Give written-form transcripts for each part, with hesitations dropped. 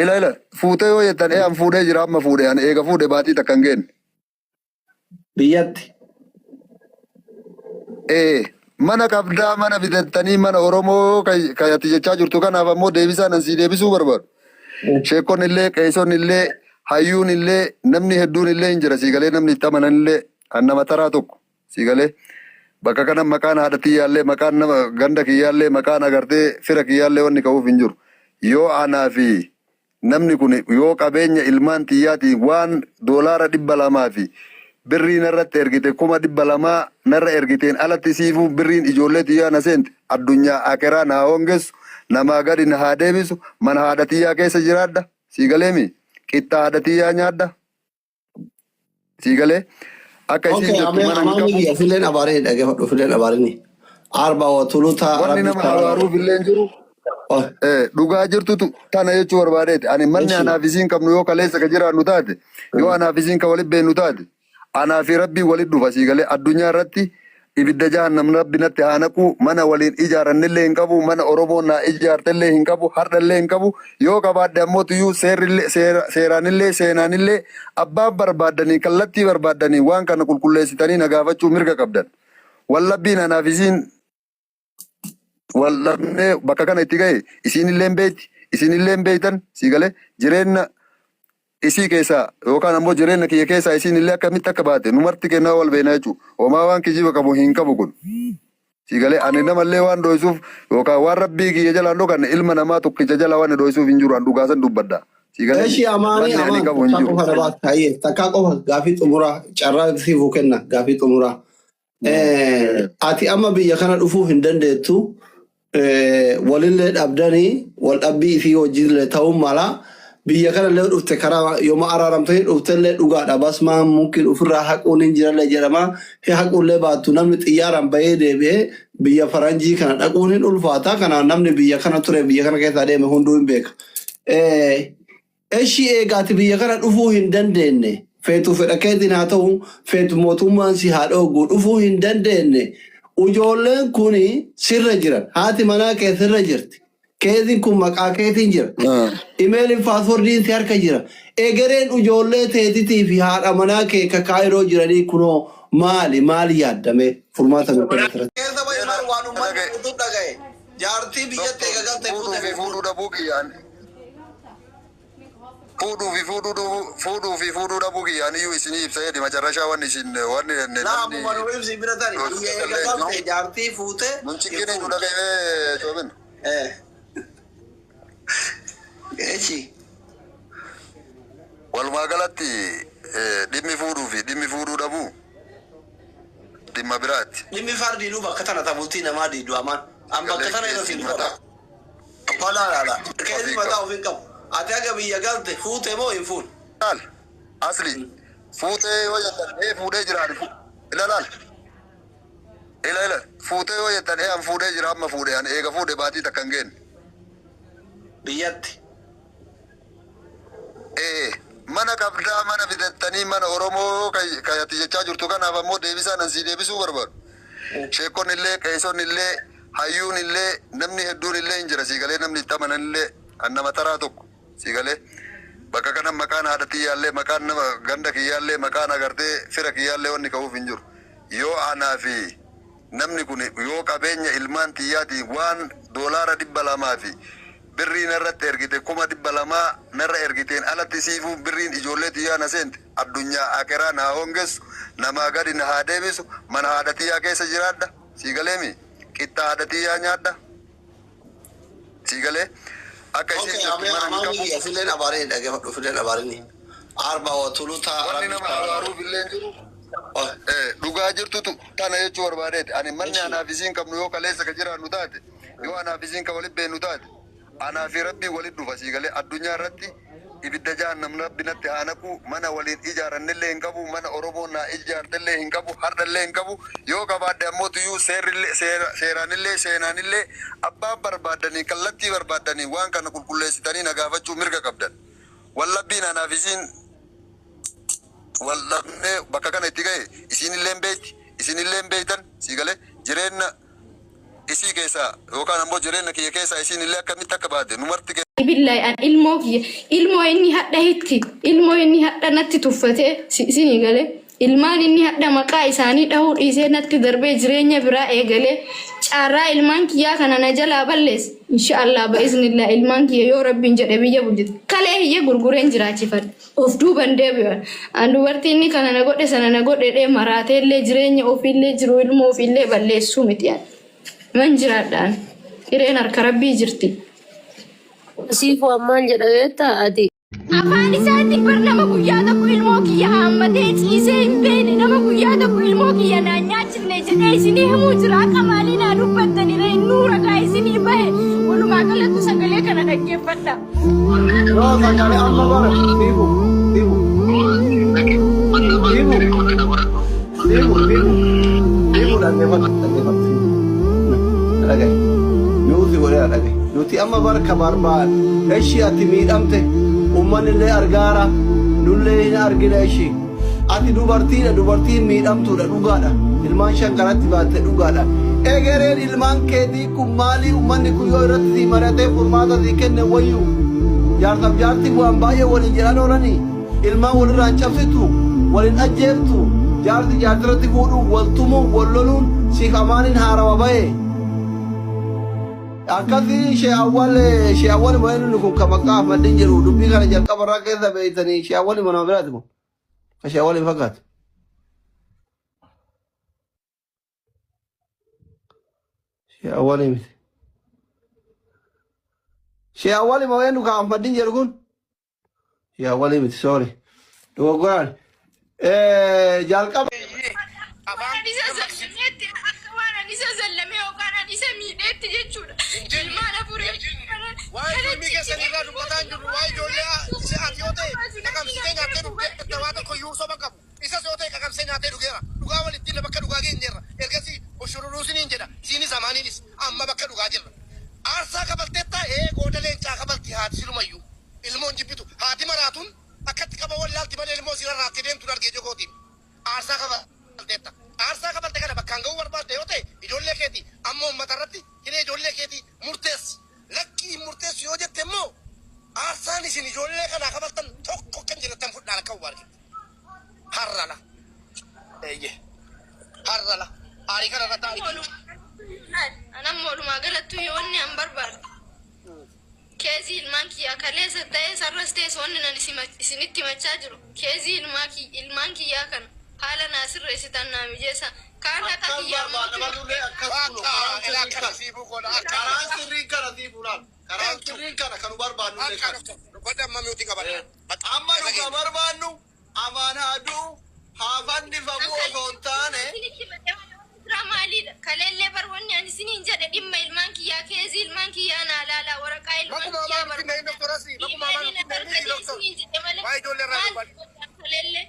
Ila ila fuutee yoo jettan ee an fuudhee jira amma fuudhe an eega fuudhe baatii takka hin geenne. Biyyatti. Ee mana qabdaa mana bitattanii mana Oromoo kan ati jechaa jirtu kanaaf ammoo deebisaan an sii deebisuu barbaadu. Sheekonni illee qeesonni illee hayyuun illee namni hedduun illee hin jira sii galee namni itti amanan illee an nama taraa tokko sii galee bakka kana maqaan haadha tiyyaallee maqaan nama ganda kiyyaallee maqaan agartee fira kiyyaallee wanni ka'uuf hin jiru. Yoo anaa fi Namni kun yoo qabeenya ilmaan tiyyaatiin waan doolaara 200 fi birrii narratti ergite 200,000 narra ergiteen alatti siifuu birriin ijoollee tiyyaa na seente addunyaa akeraa na haa hongessu namaa gadi na haa deebisu mana haadha tiyyaa keessa jiraadha sii galeemi qixxaa haadha tiyyaa nyaadha sii galee akka isiin Okay, jettu ameen mana hin amaani qabu kiyya fileen abaarini dhaggeeffadhu fileen abaarini. Arba wa tuluta wanni rabbi nama taala. abaaruuf illee hin jiru Oh, Dhugaa jirtutu tana jechuu barbaadeeti. Ani manni eshi. anaaf isiin qabnu yoo kaleessa ka jiraannu taate, yoo anaaf isiin ka walit beennu taate, anaa fi Rabbiin walit dhufa sii galee addunyaa irratti ibidda jahannam Rabbi natti haa naquu mana waliin ijaarannillee hin qabu mana Oromoon naa ijaartellee hin qabu hardhallee hin qabu yoo qabaadhe ammoo tuyyuu seerrillee seera seeraanillee seenaanillee abbaan barbaaddanii kallattii barbaaddanii waan kana qulqulleessitanii na gaafachuu mirga qabdan. Wallabbiin anaaf isiin wal dhabnee bakka kana itti gahe isiin illee hin beekti isin illee hin beektan sii galee jireenya isii keessaa yookaan ammoo jireenya kiyya keessaa isiin illee akkamitti akka baate nu marti kennaa wal beekna jechuudha. Homaa waan kijiba qabu hin qabu kun. Sii galee ani namallee waan dhoysuuf yookaan waan rabbii kiyya jalaan dhokanne ilma namaa tokkicha jala waan dhoysuuf hin jiru an dhugaa san dubbadha. Sii galee Eshi amaanii manni ani amaan qabu hin takkaa jiru. qofa na baata. Hayyee takkaa qofa gaafii xumuraa carraa siifuu kenna gaafii xumuraa. Ati amma biyya kana dhufuu hin dandeettu. Walillee dhabdanii wal dhabbii ifii wajjinillee ta'uu mala. Biyya kana illee dhufte karaa yooma araaramtanii dhuftellee dhugaadha. Basmaan mumkin ofirraa haquun hin jirallee jedhama. Haquullee baattu namni xiyyaaraan bahee deebi'ee biyya faranjii kana dhaquun hin ulfaata. Kanaaf namni biyya kana ture biyya kana keessaa deeme hunduu hin beeka. Eshi eega ati biyya kana dhufuu hin dandeenne, feetu fedha keetiin haa ta'u, feetu mootummaan si haa dhooggu dhufuu hin dandeenne, ujoolleen kun sirra jiran, haati manaa kee sirra jirti, keeziin kun maqaa keetiin jira, imeeliin paaswordiin si harka jira, egereen ujoollee teetitii fi haadha manaa kee ka Kaayiroo jiranii kunoo maali? Maal yaadda mee? Furmaata nuu kenni asirratti. Keessa bahi mar waan ummanni Dhagaye. guutuun dhagaye. Jaartii biyyatti Doktor eega galte fuudhuu fuute fi fi fuudhuu fuudhu. dhabuu kiyyaan Fuudhuu fi fuudhuu dhabuu fuudhuu fi fuudhuu dhabuu kiyya aniyyuu isinii ibsa jedhi macarrashaa wanni isin wanni Laa namni ammuma nu ibsi bira tari. Biyya dhoksitellee eega hin galte jiru. jaartii fuute Nun hin cinqinii nu fuune. dhaga'ee soobin. Eh. Echi. Walumaa galatti dhimmi fuudhuu fi dhimmi fuudhuu dhabuu dhimma biraati. Dhimmi fardiinuu bakka tana ta bultii namaa diiddu amaan. An bakka Galee tana irra keessi siin mataa fadha. Abbaa laala. Keezi ofii mataa qabu. ofiin qabu. Ati haga biyya galte fuute moo hin fuune? Laal asli fuutee yoo jettan ee fuudhee jira ani ila laal ila ila fuutee yoo jettan ee an fuudhee jira amma fuudhe ani eega fuudhe baatii takka hin geenne. Biyyatti. Ee mana qabdaa mana bitattanii mana Oromoo kan ati jechaa jirtu kanaaf ammoo deebisaan an sii deebisuu barbaadu. Sheekonni illee qeesonni illee hayyuun illee namni hedduun illee hin jira sii galee namni itti amanan illee an nama taraa tokko sii galee bakka kana maqaan haadha tiyyaallee maqaan nama ganda kiyyaallee maqaan agartee fira kiyyaallee wanni ka'uuf hin jiru. Yoo anaa fi namni kun yoo qabeenya ilmaan tiyyaatiin waan doolaara 200 fi birrii narratti ergite 200,000 narra ergiteen alatti siifuu birriin ijoollee tiyyaa na seente addunyaa akeraa na haa hongessu namaa gadi na haa deebisu mana haadha tiyyaa keessa jiraadha sii galeemi qixxaa haadha tiyyaa nyaadha sii galee akka isiin Okay, jettu ameen mana hin amaani qabu kiyya filleen abaarini dhaggeeffadhu filleen abaarini. Arba wa tuluta wanni rabbi nama taala. abaaruuf illee hin jiru Oh, Dhugaa jirtutu tana jechuu barbaadeeti. Ani manni eshi. anaaf isiin qabnu yoo kaleessa ka jiraannu taate, yoo anaaf isiin ka walit beennu taate, anaa fi Rabbiin walit dhufa sii galee addunyaa irratti ibidda jahannam Rabbi natti haa naquu mana waliin ijaarannellee hin qabu mana Oromoon naa ijaartellee hin qabu hardhallee hin qabu yoo qabaadhe ammoo tuyyuu seerrillee seera seeraanillee seenaanillee abbaan barbaaddanii kallattii barbaaddanii waan kana qulqulleessitanii na gaafachuu mirga qabdan. Wallabbiin anaaf isiin wal dhabnee bakka kana itti gahe isiin illee hin beekti isin illee hin beektan sii galee jireenna isii keessaa yookaan ammoo jireenna kiyya keessaa isiin illee akkamitti akka baate nu marti. Billahi an ilmoo kiyya ilmoo inni hadha hitti ilmoo inni hadha natti tuffatee isinii galee ilmaan inni hadha maqaa isaanii dhahuu dhiisee natti darbee jireenya biraa eegalee caarraa ilmaan kiyyaa kana na jalaa balleesse inshaallah ba'iznillah ilmaan kiyya yoo rabbiin jedhe biyya bulchite kalee hiyya gurgureen jiraachifadha of duuban deebi'an an dubartii inni kana na godhe sana na godhe dhee maraateellee jireenya ofiillee jiru ilmoo ofiillee balleessuu miti an man jiraadhaan hireen harka rabbii jirti. Siifuu ammaan jedha beektaa ati. Afaan isaatti bar nama guyyaa tokko ilmoo kiyya haammatee ciisee hin beekne nama guyyaa tokko ilmoo kiyya naan nyaachifne jedhee isinii himuu jira akka maalii naa dubbattani ree innuu ragaa isinii bahe walumaa galattu sagalee kana dhaggeeffadha. Yoo sagalee amma bara siifu siifu siifu siifu siifu siifu dhaggeeffadhu dhaggeeffadhu siifu dhagaye nuusi godheera dhagaye nuti amma bara ka barbaad eshi ati miidhamte ummanni illee argaara nullee hin argina eshi ati dubartiidha dubartiin miidhamtuudha dhugaadha ilmaan shan kanatti baatte dhugaadha egereen ilmaan keetii kun maalii ummanni kun yoo irratti sii mari'atee furmaata sii kenne wayyu jaarsaaf jaartii waan baay'ee waliin jedhan oolanii ilmaan walirraa hin cabsitu waliin ajjeeftu jaarsi jaartirratti fuudhuu wal tumuu wal loluun siif amaaniin haarawa bahe akkasii shee awwal shee awwal moo inni kun ka maqaa Ahmadiin jedhu dubbii kana jalqaba irraa keessa beeytanii shee awwal moo nama biraati moo ka shee awwal hin fakkaatu shee awwal miti shee awwal moo eenyu ka Ahmadiin jedhu kun shee awwal miti sorry dogoggoraan jalqaba Waan isa zallameetti akka waan ani isa zallamee yookaan ani isa miidheetti jechuudha. Ilmaan afurii Waa'ee filmii keessan irraa dubbataa hin jirru. Waa'ee ijoollee isa ati yoo ta'e qaqamsitee nyaattee dhugdee waa tokko iyyuu soba qabu. Isas yoo ta'e qaqamsee nyaatee dhugeera. Dhugaa walitti illee bakka dhugaa geenyeerra. Ergasii ushururuu siniin jedha. Siinis amaaniinis amma bakka dhugaa jirra. Aarsaa kafalteetta ee gooda leencaa kafalti haati silumayyuu. Ilmoon jibbitu haati maraatuun akkatti qaba wallaalti malee ilmoo sirarraattee deemtuun argee jokootiin. Aarsaa kafalteetta. Aarsaa kafalte kana bakkaan ga'uu barbaadde yoo ta'e ijoollee keetii amma uummata irratti hiree ijoollee keetii murteessi. Lakkii hin murteessu yoo jette immoo aarsaan isin ijoollee kanaa kafaltan tokko kan jedhattan fudhaan akka hubaarkitti. Harrala. Eeyyee. Harrala. Aarii kana irra taa'e. Anammoo walumaa galattu yoo inni an barbaadu. Keezii ilmaan kiyyaa kaleessa ta'ee sarras ta'es wanni nan isinitti himachaa jiru. Keezii ilmaan kiyyaa kana haala naa sirreessitan naa mijeessa. Kaan haqa akkas kiyyaa barbaada mootu barullee akkas kuno Bakka karaan ilaa sirriin kana kana siifuu godha akka. karaan sirriin kana siifuu laal karaan Thank you. sirriin kana kanu barbaannullee Akka kana doktor. Godha amma miutii qabadha. Bakka amma nu irra ka geenye. barbaannu amaan haa du'u haa fannifamu osoo hin taane Maaliidha? Kaleellee bar wanni ani isiniin jedhe dhimma ilmaan kiyyaa keezii ilmaan kiyyaa naa laalaa waraqaa ilmaan Bakuma kiyyaa amaan nutti hin barbaada. doktor asii. Bakuma amaan Iimeeliin nutti na hin harka doktor. isiniin jedhe malee Waa'ee ijoollee irraa maal dubbadhu. dubbadha kaleellee.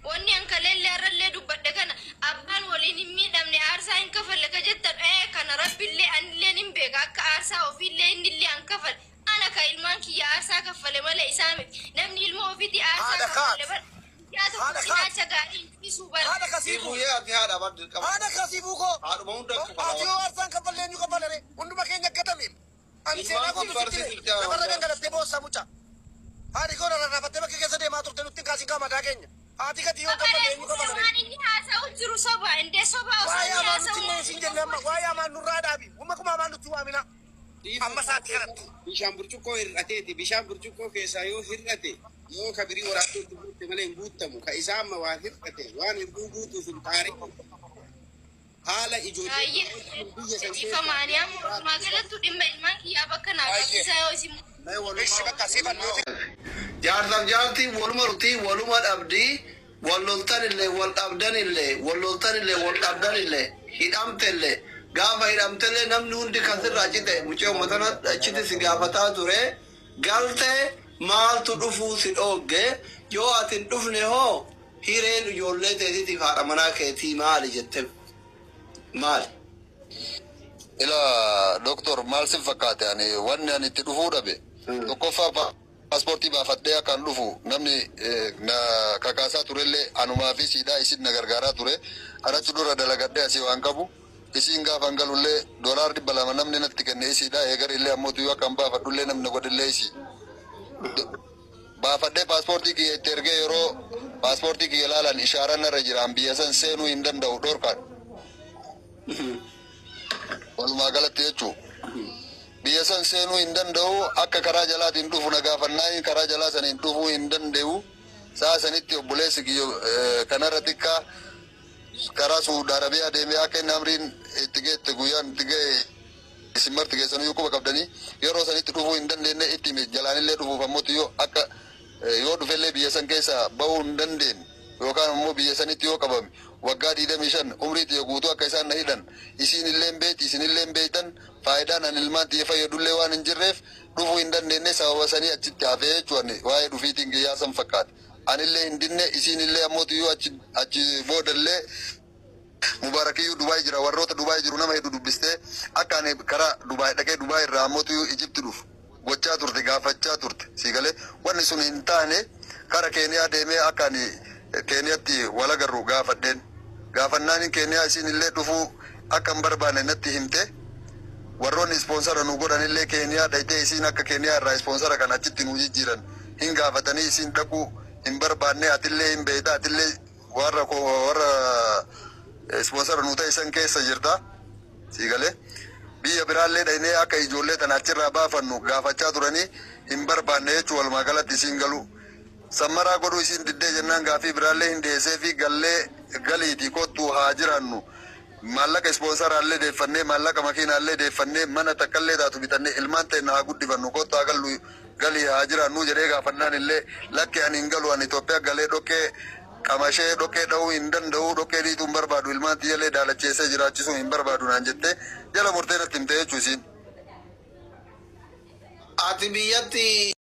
Wanni an kaleellee har'allee dubbadhe kana abbaan waliin hin miidhamne aarsaa hin kafalle ka jettan ee kana rabbillee anillee hin beeka akka aarsaa ofiillee innillee an kafale ana ka ilmaan kiyya aarsaa kaffale malee isaa miti namni ilma ofiitii aarsaa Haadha kaffale kaat. bar guyyaa tokko Haadha kaat. cinaacha gaarii hin ciisuu bara. Haadha siifuu kasiifuu. yee ati haadha bar dirqama Haadha kasiifuu koo. haadhuma hunda Ati kafala yoo aarsaan kaffalle eenyu kaffale ree? Hunduma keenya gatame. Ani seenaa ilmaan kootu si sitti hime. barsiisu jaa Lafarra gangalattee boossaa mucaa. Haadhi koo rarraafattee bakka keessa deemaa turte nutti hin kaasin kaa mataa keenya. Haati gati yoo kaffalle eenyu kaffale ree? Waan inni haasa'u jiru soba indee soba osoo Waa'ee inni amaan nutti haasa'u hin isin jenne amma waa'ee amaan nurraa dhaabi. Ummaquma amaan nutti waamina. Amma sa'aatii kanatti. Bishaan burcuqqoo hir'ateeti. Bishaan burcuqqoo keessaa yoo hir'ate yoo ka birii waraabdee itti guutte malee hin guuttamu. Ka isaa amma waa hir'ate waan hir'uu guutuuf hin xaarin haala ijoollee biyya san keessa Ifamaanii amma walumaa galattu dhimma ilmaan kiyyaa bakka naa qabsiisaa yoo isin Ishi bakka siifan nuti. Jaarsaaf jaartiin waluma rutii waluma dhabdii wal loltanillee wal dhabdanillee wal loltanillee wal dhabdanillee hidhamtellee gaafa hidhamtellee namni hundi kan sirraa cite mucee uummata achiti si gaafataa ture galtee maaltu dhufuu si dhoogge yoo ati hin dhufne hoo hireen ijoollee teetiitiif haadha manaa keetii maali jette maali? Ila doktor maal sin fakkaate ani wanni ani itti dhufuu dhabe tokkoffaa paaspoortii baafadhee akkan dhufu namni na kakaasaa turellee anumaa fi siidaa isin na gargaaraa ture kanatti dura dalagadhee asii waan qabu Isiin gaafan galullee doolaar 200 namni natti kenne isiidha. Eegarillee ammoo tuyyuu akkan baafadhullee namni godhillee isii. Baafadhee paaspoortii kiyya itti ergee yeroo paaspoortii kiyya ilaalan ishaaraan narra jira. An biyya san seenuu hin danda'u dhorkaan. Walumaa galatti jechuu. Biyya san seenuu hin danda'u akka karaa jalaatiin dhufu na gaafannaan karaa jalaa saniin dhufuu hin danda'u. Sa'a sanitti obboleessi kiyya kanarra xiqqaa karaa Suudi Arabiyaa deemee akka inni amriin itti geette guyyaan itti ga'e isin marti keessaniyyuu quba qabdanii yeroo sanitti dhufuu hin dandeenye itti hime jalaanillee dhufuuf ammoo yoo akka yoo dhufellee biyya san keessaa bahuu hin dandeenye yookaan ammoo biyya sanitti yoo qabame waggaa 25 umrii tiyya guutuu akka isaan na hidhan isiin illee hin beekti isin illee hin beektan faayidaan an ilmaan tiyya fayyadullee waan hin jirreef dhufuu hin dandeenye sababa sanii achitti hafee jechuun waa'ee dhufiitiin kiyyaa san fakkaata. Anillee hin dinne isiinillee ammoo tiyyuu achi achi boodallee Mubaarakiyyuu Dubaay jira warroota Dubaay jiru nama hedduu dubbistee akka ani karaa Dubaay dhaqee Dubaay irraa ammoo tiyyuu Ijipti dhufu gochaa turte gaafachaa turte sii galee wanni sun hin taane kara Keeniyaa deemee akka ani Keeniyatti wal agarru gaafadheen gaafannaanin Keeniyaa isiinillee dhufuu akka hin barbaanne natti himte Warroonni ispoonsara nu godhanillee Keeniyaa dhayxee isiin akka Keeniyaa irraa ispoonsara kana achitti nuu jijjiiran hin gaafatanii isiin dhaquu hin barbaannee atillee hin beeyta atillee warra warra ispoonsara nuu ta'e san keessa jirta sii galee biyya biraallee dhaynee akka ijoollee tana achirraa baafannu gaafachaa turanii hin barbaanne jechuu walumaa galatti isiin galuu sammaraa godhuu isiin diddee jennaan gaafii biraallee hin dhiyeesseefi gallee galiitii kottuu haa jiraannu Maallaqa ispoonsaraallee deeffannee, maallaqa makiinaallee deeffannee, mana takkallee taatu bitannee ilmaan teenna haa guddifannu, koottu haa gallu, galii haa jiraannuu jedhee gaafannaan illee lakki ani hin galu, ani Itoophiyaa galee dhoqqee qamashee dhoqqee dhahuu hin danda'u, dhoqqee dhiituu hin barbaadu, ilmaan tiyyallee daalacheessee jiraachisuu hin barbaadu naan jettee jala murtee natti himte jechuu isiin. Ati biyyatti.